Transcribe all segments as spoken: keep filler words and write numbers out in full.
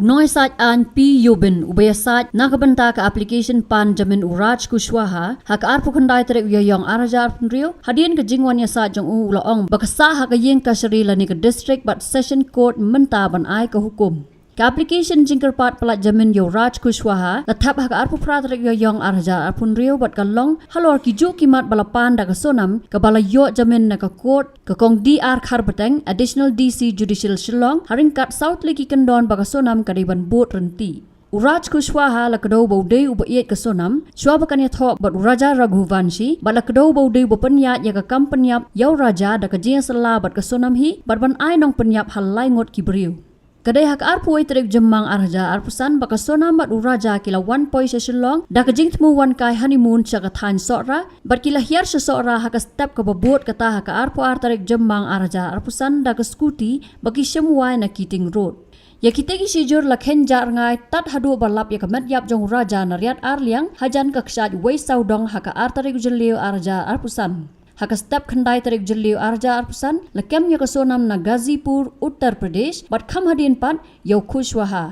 Nongïasaid aiñ P. Yobin, uba ïasaid na ka bynta ka application pan jamin u Raj Kushwaha, ha ka arphew khyndai tarik u Ïaïong ar hajar arphew hynriew, hadien ka jingwan ïasaid jong u, u la ong ba ka sah ha ka ïing kashari lane ka district bad session court mynta ban ai ka hukum. Ka application jingkyrpad pyllait jamin ïa u Raj Kushwaha la thep ha ka arphew phra tarik u Ïaïong ar hajar arphew hynriew bad ka long halor ki juh ki mat ba la pan da ka Sonam, kaba la ïoh jamin na ka court, ka Kong D R Kharbeteng, Additional D C Judicial Shillong, ha ryngkat saw tylli ki kyndon ba ka Sonam ka dei ban bud ryntih. U Raj Kushwaha la kdew ba u dei uba ïeit ka Sonam, shwa ba kan ïathoh bad u Raja Raghuvanshi, bad la kdew ba u dei uba pynïaid ïa ka kam pynïap ïa u Raja da ka jingïasylla bad ka Sonam hi, bad ban ai nongpynïap ha lai ngut ki briew. Ka dei ha ka arphew wei tarik Jymmang ar hajar arphew san ba ka Sonam bad u Raja ki la wan poi sha Shillong da ka jingthmu wan kai honeymoon sha ka thaiñ Sohra, bad ki la hiar sha Sohra ha ka step kaba bud kata ha ka arphew ar tarik Jymmang ar hajar arphew san da ka scooty ba ki shim wai na Keating Road. Ïa kitei ki shijur la khein jah rngai tad haduh ba lap ïa ka met ïap jong u Raja na Riat Arliang hajan ka kshaid wei sawdong ha ka ar tarik u Jylliew ar hajar arphew san. Ha ka step khyndai tarik u Jylliew ar hajar arphew san, la kem ïa ka Sonam na Ghazipur, Uttar Pradesh, bad kham hadien pat ïa u Kushwaha.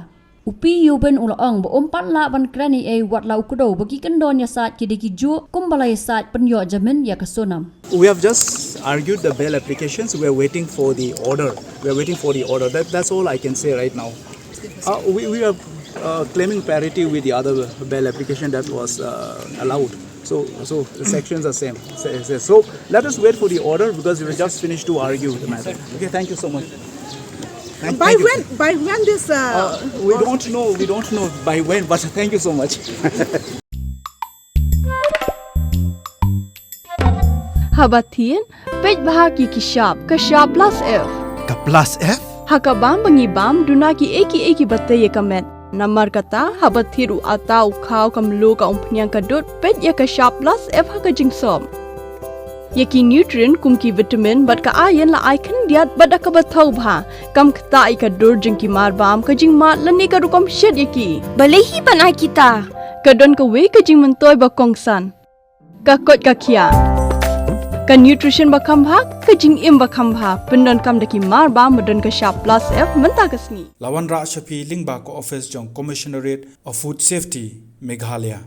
U P. Yobin u la ong ba um pat lah ban kren ei ei wat la u kdew ba ki kyndon ïasaid ki dei ki juh kumba la ïasaid pynïoh jamin ïa ka Sonam. We have just argued the bail applications. We are waiting for the order. We are waiting for the order. That, that's all I can say right now. Uh, we, we are uh, claiming parity with the other bail application that was uh, allowed. So, so the sections are same. Sa- sa- So let us wait for the order because we just finished to argue the matter. Okay, thank you so much. Thank, By thank you. when? By when this? Uh, Uh, we don't know. We don't know by when. But thank you so much. Haba thied, peit bha ki ki shap, ka shap plus F. Ka plus F? Ha ka bam ba ngi bam, duna ki ei ki ei ki ba tei ïa ka met. Namar kata, haba thied u atta, u khaw, ka mluh, ka umphniang, ka dud, peit ïa ka shap plus F ha ka jingsop. Ïa ki nutrient kum ki vitamin bad ka iron la ai khyndiat bad da kaba thaw bha. Kam ktah ïa ka dur jong ki marbam, ka jingmad lane ka rukom shet ïa ki. Balei hi ban ai kita? Ka don kawei ka jingmyntoi ba kongsan. Ka koit ka khiah. Ka nutrition ba kham bha, ka jingim ba kham bha. Pyndonkam da ki marbam ba don ka shap plus F mynta ka sngi. La wanrah sha phi lyngba ka office jong Commissionerate of Food Safety, Meghalaya.